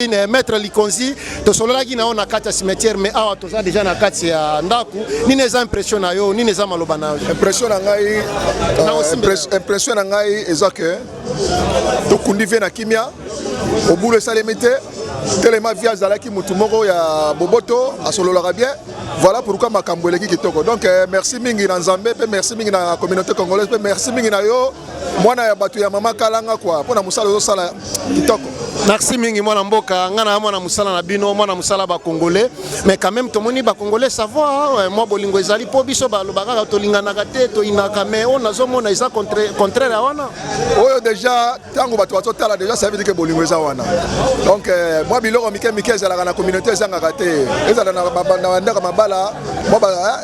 Maître Likonzi, tosololaki na yo na kati ya cimetière, mais awa toza déjà na kati ya ndako. Nini eza impression na yo? Nini eza maloba na yo? Impression na ngai, impression na ngai eza ke tokundi vieux na kimia, obulu esalemi te. Telema vieux azalaki motu moko ya boboto, asololaka bien. Voilà pourquoi makambo eleki kitoko. Donc merci mingi na Nzambe, mpe merci mingi na communauté congolaise, mpe merci mingi na yo, mwana ya bato ya mama Kalanga, kwa mpona mosala ozosala kitoko. Merci mingi, mwana mboka. Nga na mwana mosala na bino, mwana mosala Bacongolais, mais quand même tomoni Bacongolais, ça va, mwa bolingo ezali, mpo biso balobaka kaka tolinganaka te, toyinaka, mais oyo nazomona eza contraire ya wana. Oyo déjà, ntango bato bazotala déjà, ça veut dire que bolingo eza wana. Donc mwa biloko mike mike ezalaka na communauté, ezangaka te. Ezala na bandako mabala, mwa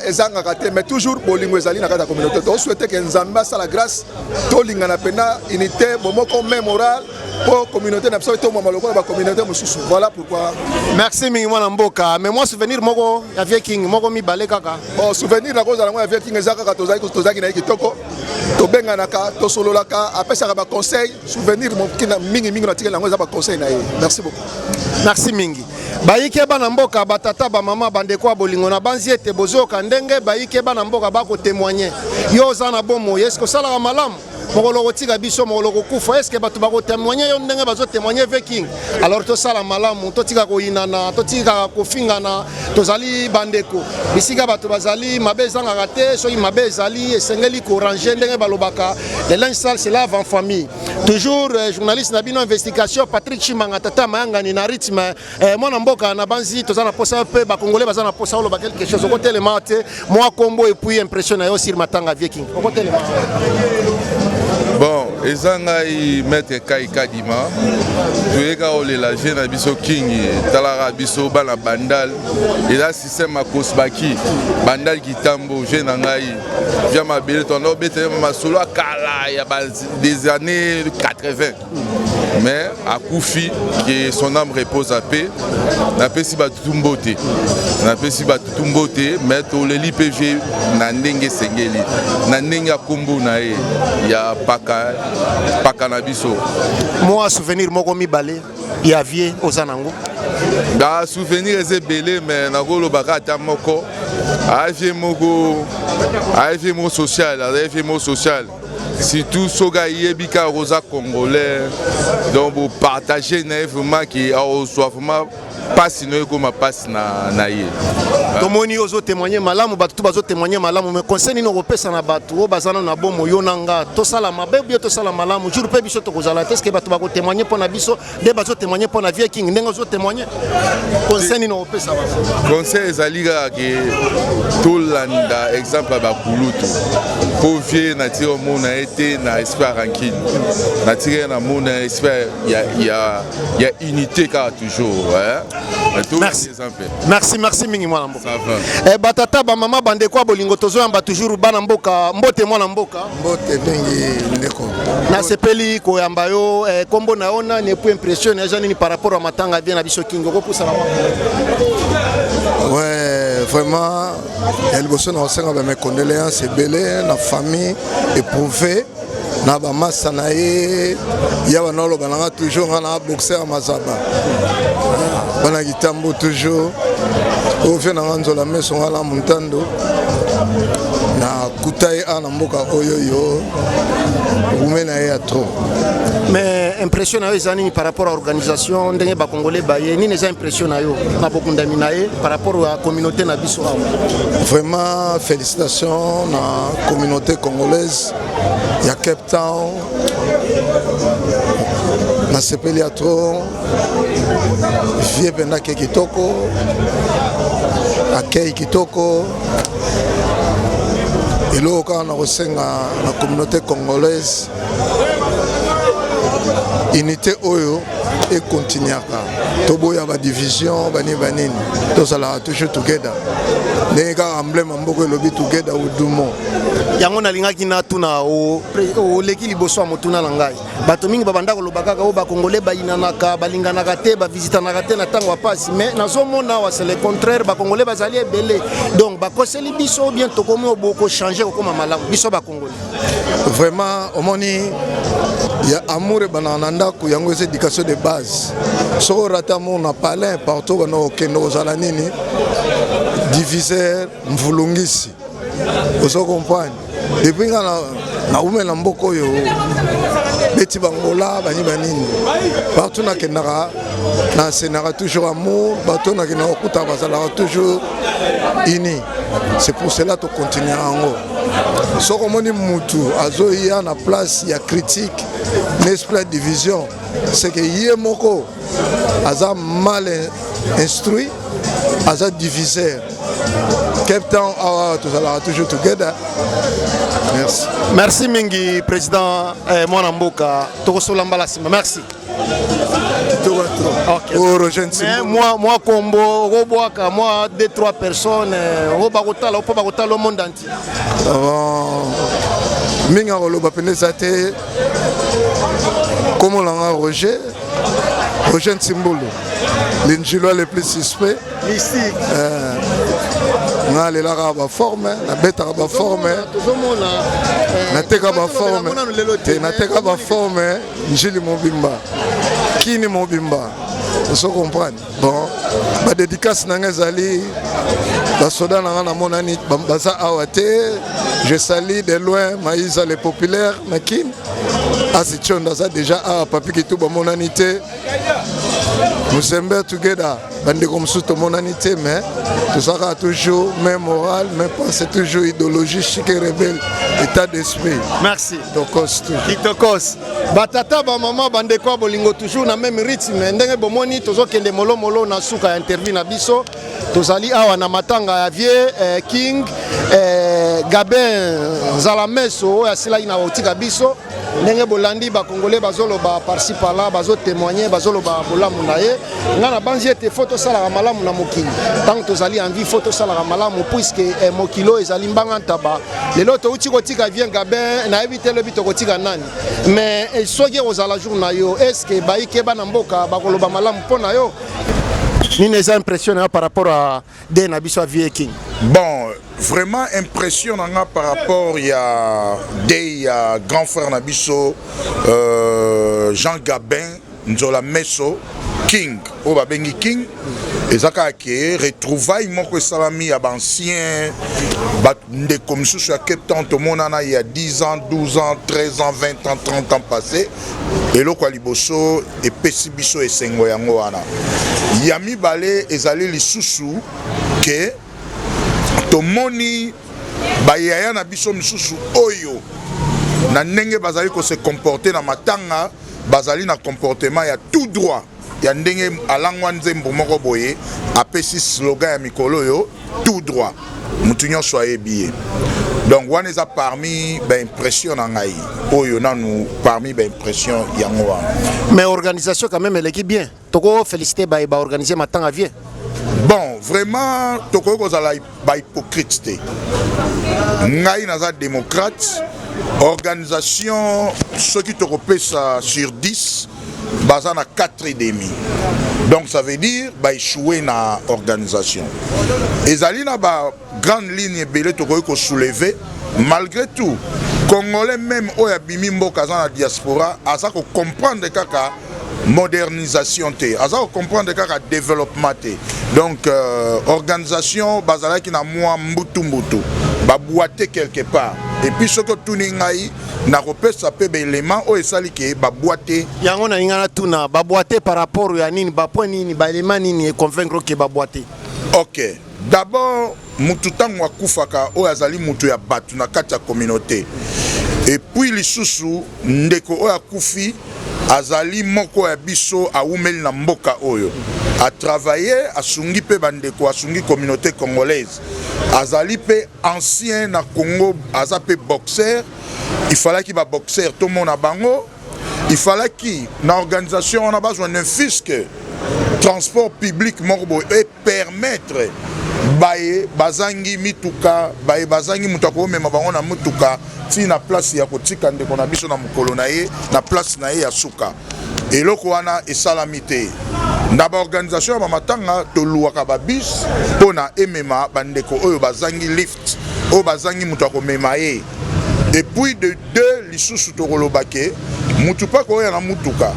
ezangaka te, mais toujours bolingo ezali na kati ya communauté. Tosouhaite ke Nzambe asala grâce, tolingana mpena, unité, bomoko, même moral, mpo communauté na biso etomwama lokola bacommunauté mosusu. Voilà pourquoi. Merci mingi, mwana mboka. Mais mwa souvenir moko ya vieux King, moko, mibale kaka. Bon, souvenir nakozala yango ya vieux King eza kaka tozalaki na ye kitoko, tobenganaka, tosololaka, apesaka baconseil. Souvenir mingimingi natikeli yango eza baconseil na ye. Merci beaucoup. Merci mingi. Bayike bana mboka, batata, bamama, bandeko ya bolingo, na banzi ete bozoyoka ndenge bayike bana mboka bakotémoigne. Yo oza na bomoi, eske osalaka malamu? Mokolo kotika biso, mokolo kokufa, eske bato bakotémoigne yo ndenge bazotémoigne vieux King? Alors tosala malamu, totika koyinana, totika kofingana. Tozali bandeko. Bisika bato bazali, mabe ezangaka te. Soki mabe ezali, esengeli koranger. Ndenge balobaka, le linge sale se lave en famille. Toujours journaliste na bino investigation, Patrick Chimanga, tata mayangani na rythme. Mwana mboka, na banzi toza na posa, mpe Bakongolais baza na posa oloba quelque chose. Okotelema te, mwa kombo et puis impression na yo sur matanga vieux King. Okotelema. Bon, eza ngai maître Kai Kadima. Toyeka kolela vieux na biso Kingi. Talaka biso bana Bandal, eza système ya Kosbaki Bandal Kitambo. Vieux na ngai via mabele, toanda obetele masolo ya kala ya des années 80, mais akufi, que son âme repose en paix. Napesi bato tu mbote, napesi bato tu mbote, mais toleli mpe vieux na ndenge esengeli, na ndenge ya nkombo na ye ya paka paka na biso. Mwa souvenir moko, mibale ya vieux oza nango. Ba souvenir eza ebele, mais nakolobaka ata moko. Aya vieux moko, aya vieux moko social, azali vieux moko social, surtout soki ayebi kaka koza Congolais. Donc bopartage na ye vraiment ke akozwa vraiment mpasi no, ekóma mpasi na ye. Tomoni ozotémoigne malamu, bato tu bazotémoigne malamu, mais conseil nini okopesa na bato oyo baza nano na bomo? Yo na nga, tosala mabe bio, tosala malamu, jour mpe biso tokozala te, eske bato bakotémoigne mpo na biso nde bazotémoigne mpo na vieux King ndenge ozotémoigne? Conseil nini okopesa bango? Conseil ezali kaka ke tolanda exemple ya bakulutu, mpo vieux natiki omona ye te na esprit ya rancune, natiki ye namona esprit ya unité kaka toujours, eh? Merci. Exemple. Merci, merci mingi, mwana mboka. Ça va. Batata, bamama, bandeko ya bolingo, tozoyamba toujours bana mboka. Mbote, mwana mboka. Mbote mingi, ndeko. Nasepeli koyamba yo. Kombo na yo nani? Et puis impression eza nini par rapport à matanga vieux na biso King? Okopusana mwa. Ouais, vraiment, ya liboso na kosenga bames condoléances ebele na famille éprouvé, na bamasa na ye. Ya bana oloba nanga toujours, nga na boxer ya mazaba, bana Kitambo toujours. Oyo vieux nanga nzola meso, nga na montando nakuta ye a na mboka oyo yo rume na ye ya trop. Mais impression na yo eza nini par rapport à organisation, ndenge Bacongolais baye? Nini eza impression na yo na bokundami na ye par rapport à communauté na biso awa? Vraiment, félicitations na communauté congolaise ya Cape Town. Nasepeli ya trop. Vieux mpenza ake kitoko, akei kitoko. Eloko kaka na kosenga na communauté congolaise, unité oyo ekontinuaka. Toboya badivision, banini banini, tozalaka toujours together, ndenge kaka emblème ya mboka elobi: "Together we do more." Yango nalingaki natuna, oleki liboso ya motuna na ngai. Bato mingi babanda koloba kaka oyo bakongole bayinanaka, balinganaka te, bavisitanaka te na ntango ya pasi, mais nazomona awa c'est le contraire, bakongole bazali ebele. Donc bakoseli biso bien, tokomi bokochange kokóma malamu biso bakongole? Vraiment, omoni ya amour ebandaka na ndako, yango eza éducation de base. Soki orate amour na palin, partout bana okende kozala nini, diviseur, mvulungisi, ozo comprendre. Depuis nga naumela na mboka oyo, beti bangola bani banini, partout nakendaka nasenaka toujours amour. Bato nakendaka kokutaka bazalaka toujours unis. C'est pour cela tocontinue yango. Soki omoni mutu azoya na place ya critique na esprit ya division, c'est que ye moko aza mal instruit, aza diviseur. Cape Town awa tozalaka toujours together. Merci. Merci mingi, président. Mwana mboka, tokosola mbala nsima. Merci. Kitoko trop. Ok. Oh, Roger. Mais moi kombo okobwaka moi deux trois personnes oyo bakotala, mpo bakotala au monde entier. Bon, mingi akoloba pene eza te. Kombo na nga Roger, Roger Ntimbulu, l'injilois le plus suspect. Mystique. Nga alelaka baforme, nabetaka baforme. Tozomona. Nateka baforme te, nateka baforme njili mobimba, kini mobimba, ozo comprendre. Bon, badédicace na nga ezali basoda na nga namonani baza awa te. Je salue de loin Maïsa le populaire na Kine, Asi Tiondo aza déjà awa, Papi Kitu bamonani te, Musembe together, bandeko mosusu tomonani te, mais tozalaka toujours même moral, même pensée, toujours idéologie chic et rebelle, état d'esprit. Merci. Tokos toujours. Kitokos. Batata, bamama, bandeko ya bolingo, toujours na même rythme. Ndenge bomoni, tozokende molomolo na suka ya interview na biso. Tozali awa na matanga ya vieux King Gabin Nzala Meso oyo asilaki na kotika biso. Ndenge bolandi bakongole bazoloba par-ci par-là, bazotémoigne, bazoloba bolamu na ye. Ngai nabanzi ete faut tosalaka malamu na mokili ntango tozali en vie, faut tosalaka malamu puisque mokili oyo ezali mbanga ntaba. Lelo touti kotika vieux Gabin, nayebi te lobi tokotika nani, mais soki ekozala jour na yo, est-ce bayike bana mboka bakoloba malamu mpo na yo? Nini eza impression na yo par rapport à de na biso ya vieux King? Bon, vraiment, impression na nga par rapport ya deuil ya grand frère na biso Jean Gabin Nzola Meso King, oyo babengi King, eza kaka ke retrouvaille moko esalami ya baancien bandeko mosusu ya Cape Town. Tomonana ya 10 ans, 12 ans, 13 ans, 20 ans, 30 ans passé. Eloko ya liboso epesi biso esengo yango wana. Ya mibale ezali lisusu ke tomoni bayaya na biso misusu oyo na ndenge bazali kose comporter na matanga, bazali na comportement ya tout droit, ya ndenge alangwa nzembo moko boye, apesi slogan ya mikolo oyo, tout droit, motu nyonso ayebi ye. Donc wana eza parmi baimpression na ngai oyo nanu, parmi baimpression yango wana. Mais organisation quand même eleki bien, toko félicité baye baorganiser matanga vieux. Bon, vraiment, tokoki kozala bahypocrite te. Ngai naza démocrate. Organisation, soki tokopesa sur 10, baza na 4 et demi. Donc ça veut dire baéchoué na organisation. Ezali na bagrande ligne ebele tokoki kosoulever. Malgré tout, congolais même oyo abimi mboka, aza na diaspora, aza kocomprendre kaka modernisation te, aza kocomprendre kaka développement te. Donc organisation bazalaki na mwa mbutu-mbutu, baboite quelque part. Et puis soki otuni ngai, nakopesa mpe baélément oyo esali ke baboite. Yango nalinga natuna, baboite par rapport ya nini? Bapoint nini, baélément nini econvaincre ke baboite? Ok, d'abord, mutu ntango akufaka, oyo azali mutu ya bato na kati ya communauté, et puis lisusu ndeko oyo akufi azali moko ya biso, awumeli na mboka oyo, atravaille, asungi mpe bandeko, asungi communauté congolaise, azali mpe ancien na Congo, aza mpe boxer. Il fallaki baboxer tomona bango, il fallaki na organisation wana bazwa ne fût-ce que transport public moko boye epermettre. Baye bazangi mituka, baye bazangi moto akomema bango na mutuka ti na place ya kotika ndeko na biso na mokolo na ye, na place na ye ya suka. Eloko wana esalami te. Na ba organisation ya ba matanga toluwaka ba bus pona emema ba ndeko oyo bazangi lift, oyo bazangi moto akomema ye. Et puis de deux lisusu tokoloba ke mutu pe akoya na mutuka,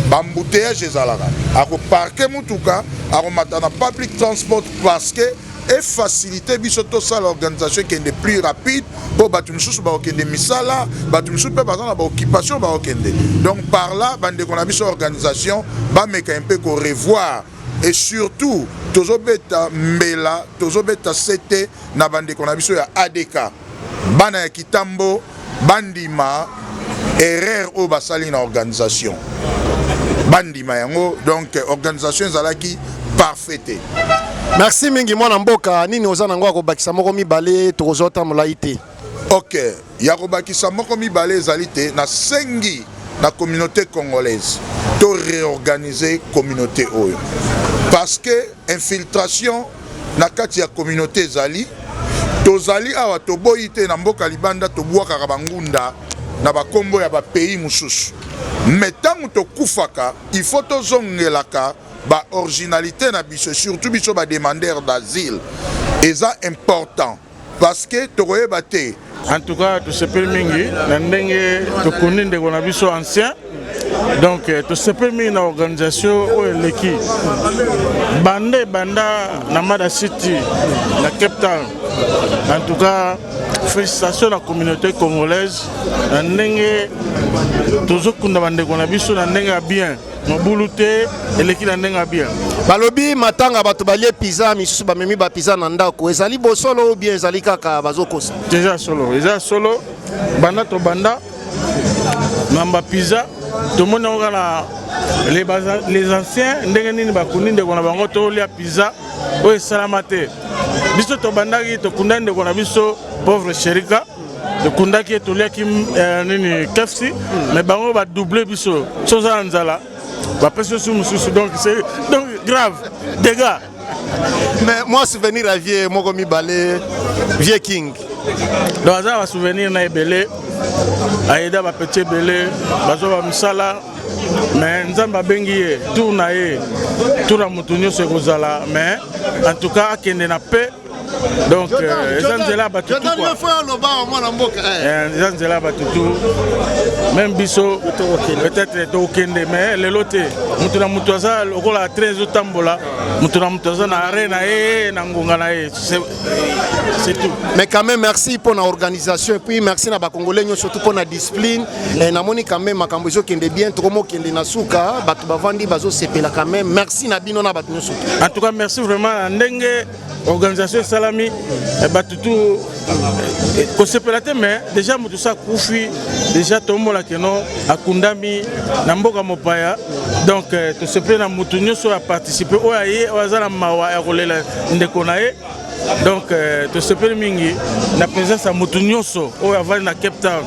ba embouteillages ezalaka, ako parquer mutuka, akomata na public transport parce que e faciliter biso tosala organisation ekende plus rapide mpo bato misusu bakokende misala, bato misusu mpe baza na ba occupation bakokende. Donc par là bandeko na biso organisation bameka un peu ko revoir et surtout tozobeta mbela, tozobeta sete na bandeko na biso ya ADK, bana ya Kitambo bandima erreur oyo basali na organisation, bandima yango. Donc organisation ezalaki parfait te. Merci mingi mwana mboka. Nini oza nango ya kobakisa moko mibale? Tokozwa ta molai te. Ok, ya kobakisa moko mibale ezali te. Nasengi na communauté congolaise to réorganiser communauté oyo parce que infiltration na kati ya communauté ezali. Tozali awa, toboyi te na mboka libanda tobwakaka bangunda na bakombo ya bapays mosusu, mais ntango tokufaka il faut tozongelaka ba originalité na biso, surtout biso ba demandeur d'asile. Eza important parce que tokoyeba te. En tout cas tosepeli mingi na ndenge tokundi ndeko na biso ancien. Donc tosepeli mingi na organisation oyo eleki banda ebanda na Mada City na Cape Town. En tout cas félicitations na communauté congolaise na ndenge tozokunda bandeko na biso na ndenge ya bien, mobulu te, eleki na ndenge ya bien. Balobi matanga bato balie pizza, misusu bamemi bapizza na ndako. Ezali bosolo ou bien ezali kaka bazokosa? Eza solo, eza solo. Banda tobanda na bapizza, tomoni yango kaka les anciens ndenge nini bakundi ndeko na bango, tolia pizza oyo esalama te. Biso tobandaki, tokundaki ndeko na biso pauvre Sherika, tokundaki ye, toliaki nini, KFC, mais bango badouble biso. So oza na nzala, bapesi biso mosusu. Donc c'est donc grave dégâts. Mais moi, souvenir ya vieux moko mibale, vieux King? Donc aza na basouvenir na ebele, ayeda bapeti ebele, bazwa bamisala, mais Nzambe abengi ye, tour na ye, tour ya motu nyonso ekozala. Mais en tout cas akende na paix. Donc eza nzela ya bato tu, eza nzela ya bato tu, même biso peut-être tokokende, mais lelo te. Moto na moto aza lokola train ezotambola, moto na moto aza na arrêt na ye, na ngonga na ye, c'est tout. Mais quand même merci pour l'organisation et puis merci na bacongolais nyonso, surtout pour la discipline. Namoni quand même makambo ezokende bien, tokomokende na suka, bato bavandi bazosepela. Quand même merci na bino na bato nyonso. En tout cas merci vraiment na ndenge organisation esalami, bato tu kosepela te. Mais déjà moto so akufi, déjà tomona keno akundami na mboka mopaya. Donc tosepeli na motu nyonso oyo aparticipe, oyo aye, oyo aza na mawa ya kolela ndeko na ye. Donc tosepeli mingi na présence ya motu nyonso oyo avandi na Cape Town.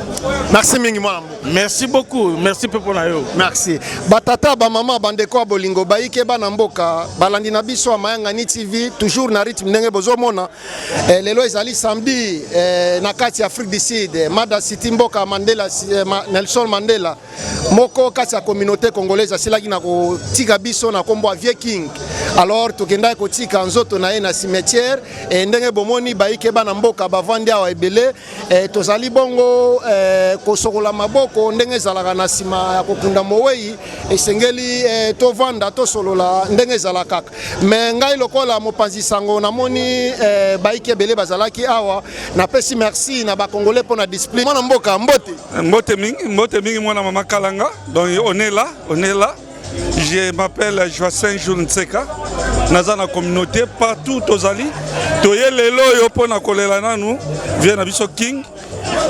Merci mingi mwana mboka. Merci beaucoup, merci mpe mpo na yo. Merci. Batata, bamama, bandeko ya bolingo, bayike bana mboka balandi na biso ya Mayangani TV, toujours na rythme ndenge bozomona. Lelo ezali samedi na kati ya Afrique du Sud, Mada City, mboka Mandela, Nelson Mandela. Moko kati ya communauté congolaise asilaki na kotika biso na nkombo ya Vieux King. Alors tokendaki kotika nzoto na ye na cimetière. Ndenge bomoni bayike bana mboka bavandi awa ebele, tozali bongo kosokola maboko ndenge ezalaka na nsima ya kokunda mowei. Esengeli tovanda, tosolola ndenge ezala kaka. Mais ngai lokola mopanzi sango, namoni bayiki ebele bazalaki awa. Napesi merci na bacongolais mpo na discipline. Mwana mboka, mbote. Mbote mingi, mbote mingi mwana mama Kalanga. Donc on est là, on est là. Je m'appelle Joacin Jules Ntseka. Naza na communauté partout tozali. Toye lelo oyo mpona kolela nanu vieux na biso King,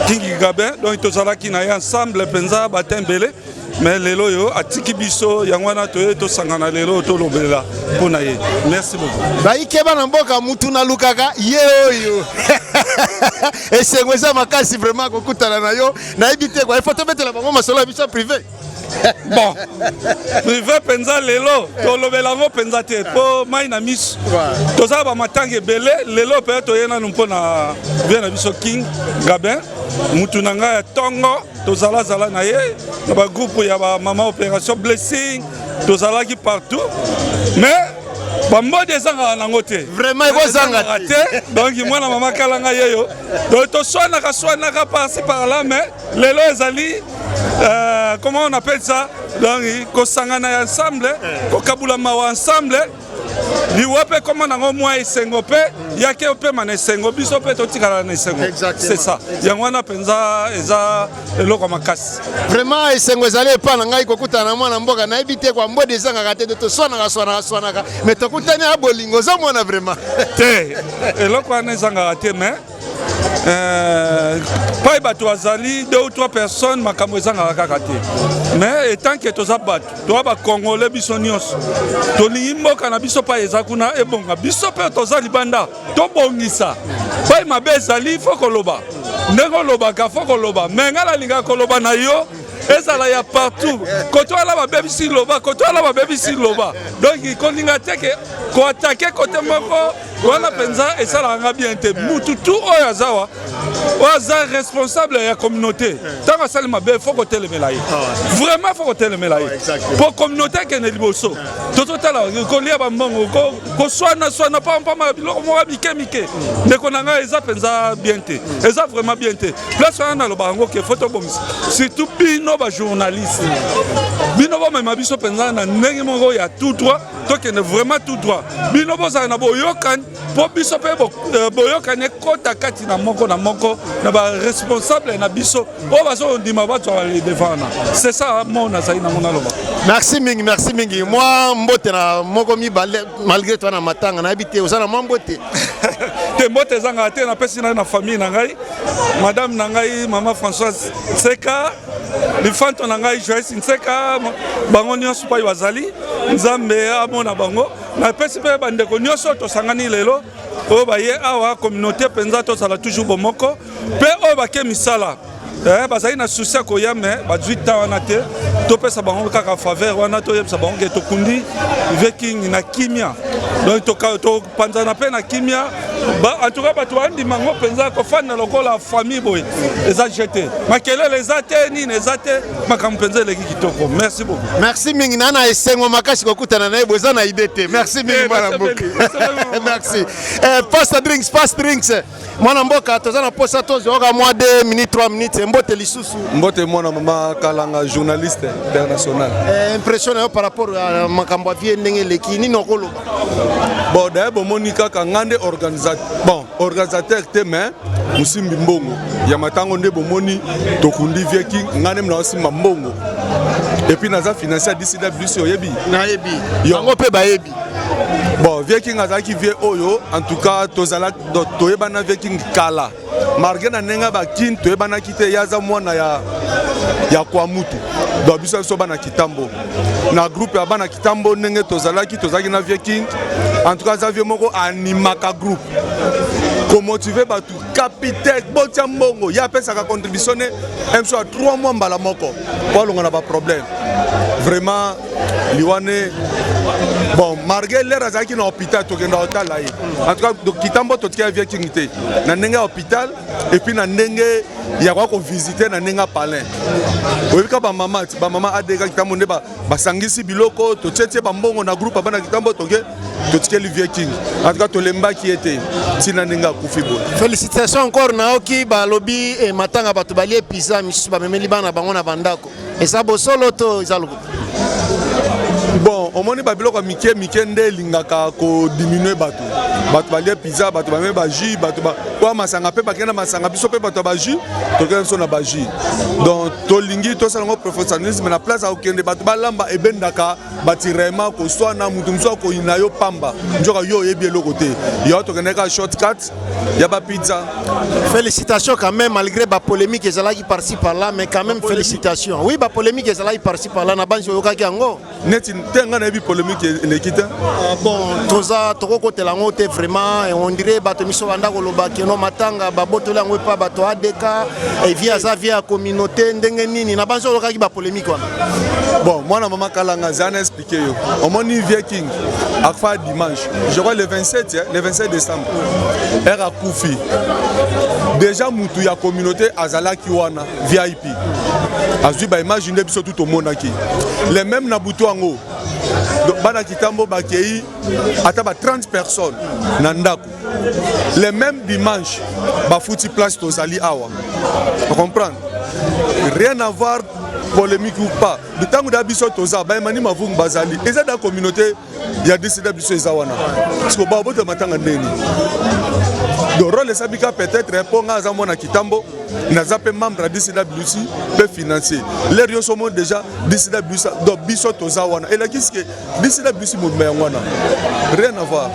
King Gabin. Donc tozalaki na ye ensemble mpenza batin ebele. Mais lelo oyo atiki biso, yango wana toye tosangana lelo, tolobela mpo na ye. Merci beaucoup. Bayike bana mboka, mutu nalukaka ye oyo. Esengo eza makasi vraiment kokutana na yo. Nayebi te kwa ifo tobetela bango masolo ya biso privé. Bon, privé mpenza lelo tolobela yango mpenza te mpo mai na miso toza bamatanga ebele. Lelo mpe toye nanu mpo na vieux na biso King Gabin, mutu na ngai ya ntongo. Tozalazala na ye na bagroupe ya bamama Opération Blessing, tozalaki partout, mais bambodi ezangaka nango te. Vraiment, ekozanga te. Donc mwana mama Kalanga yeyo, donc toswanaka swanaka par-ci par-là, mais lelo ezali comment on appelle ça, donc kosangana ya ensemble, kokabula mawa ensemble. Liwa mpe koma nango mwa esengo, mpe yake opema na esengo, biso mpe totikala na esengo. C'est ça, yango wana mpenza eza eloko ya makasi. Vraiment, esengo ezali epa na ngai kokutana na mwana mboka. Nayebi te kwa mbodi ezangaka te, toswanaka swanaka swanaka, mais tokutani ya bolingo, ozomona vraiment. Te, eloko wana ezangaka te, mais pai bato bazali deux ou trois personnes, makambo ezangaka kaka te. Mais étant que toza bato, toza bacongolais, biso nyonso tolingi mboka na biso pai eza kuna ebonga. Biso mpe toza libanda, tobongisa pai mabe ezali. Faut koloba ndenge olobaka, faut koloba. Mais ngai nalingaka koloba na yo ezala ya partout. Kote wana babebisi, loba. Kote wana babebisi, loba. Donc kolinga te ke koattaquer kote moko wana mpenza esalaka nga bien te. Mutu tu oyo aza wa, oyo aza responsable ya communauté, ntango asali mabe, faut kotelemela ye. Vraiment, faut kotelemela ye mpo communauté ekende liboso. Tozotala kolia bambongo, koswana-swana pampama, biloko moko ya mike mike. Ndeko na ngai, eza mpenza bien te, eza vraiment bien te. Place wana nalobaka yango ke faut tobongisa, surtout bino bajournaliste, bino bomema biso mpenza na ndenge moko ya tout droit, tokende vraiment tout droit. Bino bozala na boyokani mpo biso mpe boyokani ekɔta kati na moko na moko na baresponsable na biso oyo bazondima bazwa le devant wana. C'est ça mo nazali nango naloba. Merci mingi, merci mingi. Mwa mbote na moko mibale, malgré toi na matanga, nayebi te oza na mwa mbote. Te, mbote ezangaka te. Napesi ngai na famille na ngai, madame na ngai mama Françoise Nseka, lifanto na ngai Joyce Nseka, bango nyonso pai bazali, Nzambe amona bango. Napesi mpe bandeko nyonso oyo tosangani lelo, oyo baye awa, communauté mpenza, tozala toujours bomoko. Mpe oyo bake misala, bazali na souci ya koya me bazwi temps wana te, topesa bango kaka faveur wana, toyebisa bango ke tokundi vieux King na kimia, donc topanzana mpe na kimia. En tout cas bato bandima yango mpenza, kofanda lokola famille boye eza je te, makelele eza te, nini eza te, makambo mpenza eleki kitoko. Merci beaucoup. Merci mingi. Na esengo makasi kokutana na ye boye, eza na idée te. Merci mingi, mwana mboka, merci. Pasta Drinks, Pasta Drinks, mwana mboka, toza na posa tozwaka mwa 2 minutes, 3 minutes. Mbote lisusu. Mbote, mwana mama Kalanga, journaliste international. Impression na yo par rapport ya makambo ya vieux, ndenge eleki, nini okoloba? Bon, d'ailleurs bomoni kaka nga nde organisateur, bon, organisateur te, mais mosimbi mbongo ya matango. Nde bomoni tokundi vieux King, nga nde naosimba mbongo et puis naza financier ya DCWC, oyebi. Nayebi yango mpe bayebi. Bon, vieux King azalaki vieux oyo, en tout cas tozala, toyebana vieux King kala, malgré na ndenge bakini toyebanaki te. Ye aza mwana ya Kwamutu, donc biso bana Kitambo, na groupe ya bana Kitambo ndenge tozalaki na vieux King. En tout cas aza vieux moko animaka groupe, komotiver bato, capitaine botia mbongo. Ye apesaka contribution ne mso ya 3 mois mbala moko po alonga na baproblème. Vraiment liwane, bon, malgré l'heure azalaki na hôpital, tokenda kotala ye. En tout cas Kitambo totikaki vieux King te na ndenge ya hôpital et puis na ndenge ya koya kovisiter, na ndenge ya palin. Oyebi ka bamama, bamama adeka Kitambo nde basangisi biloko, totietie bambongo na groupe ya bana Kitambo, toke totikeli vieux King. En tout cas tolembaki ye te ntina ndenge akufi boye. Félicitation encore. Nayoki balobi matanga bato balie pizza, misusu bamemeli bana bango na bandako. Eza bosolo to eza lokuta? Bon, omoni, babiloko ya mike mike nde elingaka kodiminuer bato. Bato balie pizza, bato bamemi bajus, bato oya masanga mpe bakende na masanga. Biso mpe bato ya bajus, tokende biso na bajus. Donc tolingi tosala yango professionnalisme na place ya kokende bato balamba, ebendaka batirement, koswana, motu mosusu akoyina yo pamba, nzoka yo oyebi eloko te. Yo tokende kaka shortcut ya bapizza. Félicitations quand même, malgré bapolémique ezalaki par-ci par-là, mais quand même félicitations. Oui, bapolémique ezalaki par-ci par-là, na banzi oyokaki yango. Neti te, ngai nayebi polémique eleki te. Ah, bon, toza tokokotela yango te vraiment. On dirait bato miso banda koloba keno matanga babotoli yango epa bato ADK, vie aza vie ya communauté. Ndenge nini na banso olokaki bapolémique wana? Bon, mwana mama Kalanga, aza na expliquer yo. Omoni, vieux King akufa dimanche, je crois le 27, hein, le 27 décembre. Ere akufi déjà, mutu ya communauté azalaki wana, VIP azwi baimage nde biso tu tomonaki le même na butu yango. Bana Kitambo bakei ata ba 30 personnes na ndako. Le même dimanche bafuti place, tozali awa. Comprendre, rien à voir, polémique ou pas, ntango da biso toza bayemani mavungu bazali, eza da communauté ya disida biso eza wana. Siko babotela matanga ndeni? Donc rôle esabika peut-être mpo nga aza mwana Kitambo, naza mpe membre ya DCWC mpe financier. L'heure nyonso omoni déjà DCWC, donc biso toza wana, elakisi ke DCWC mobima yango wana, rien à voir.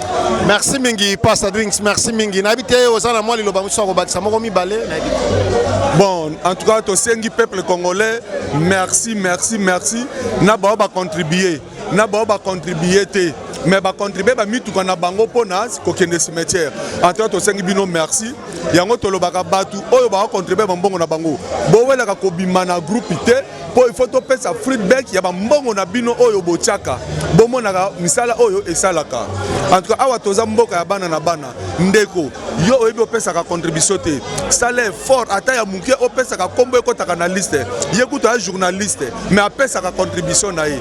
Merci mingi, Pastor Drinks, merci mingi. Nayebi te, oza na mwa liloba mosusu akobakisa, moko mibale, nayebi te. Bon, en tout cas tosengi peuple congolais, merci, merci, merci na bao bacontribue, na bao bacontribue te, mais bacontribue bamituka na bango mpona kokende cimetière. En tout cas tosengi bino merci. Yango tolobaka, bato oyo bakocontribue bambongo na bango, bowelaka kobima na groupe te, mpo il faut topesa feedback ya bambongo na bino oyo botiaka, bomonaka misala oyo esalaka. En tout cas awa toza mboka ya bana na bana. Ndeko, yo oyebi opesaka contribution te, sala effort ata ya moke, opesaka nkombo ekɔtaka na liste. Ye kutu aya journaliste, mais apesaka contribution na ye.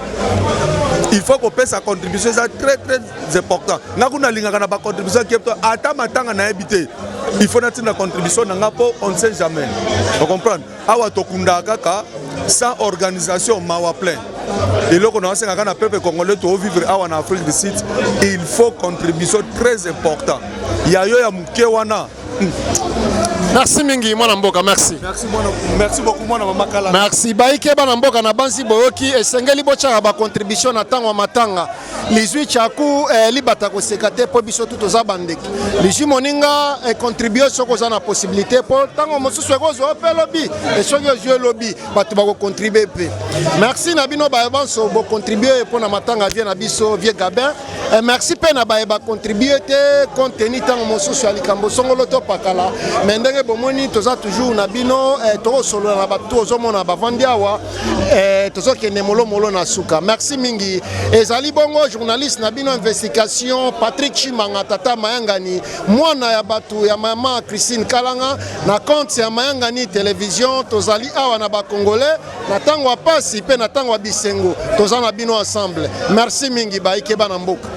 Il faut kopesa contribution, eza très très important. Nga kuna alingaka na bacontribution keto, ata matanga nayebi te, il faut natinda contribution na nga mpo on ne sait jamais. Ocomprendre, awa tokundaka kaka sans organisation, mawa plein. Eloko na osengaka na peuple congolais, tovivre awa na Afrique du Sud, il faut contribution, très important, ya yo ya moke wana. Merci mingi, mwana mboka, merci. Merci, mwana, merci beaucoup, mwana mama Kala. Merci. Bayike bana mboka, na banzi boyoki, esengeli botyaka bacontribution na ntango ya matanga. Lizwi tyaku libata koseka te, mpo biso tu toza bandeki. Lizwi moninga econtribue soki oza na possibilité, mpo ntango mosusu ekozwa mpe lobi. E soki ozwi elobi, bato bakocontribue mpe. Merci na bino baye banso bocontribue mpo na matanga vieux na biso, vieux Gabin. Merci mpe na baye bacontribue te, compte tenu ntango mosusu ya likambo songolo to pakala. Me ndenge bomoni, toza toujours na bino, tokosolola na bato ozomona bavandi awa, tozokende molomolo na suka. Merci mingi. Ezali bongo journaliste na bino investigation, Patrick Chimanga, tata Mayangani, mwana ya bato ya mama Christine Kalanga, na compte ya Mayangani Télévision. Tozali awa na bacongolais na ntango ya pasi mpe na ntango ya bisengo, toza na bino ensemble. Merci mingi, bayike bana mboka.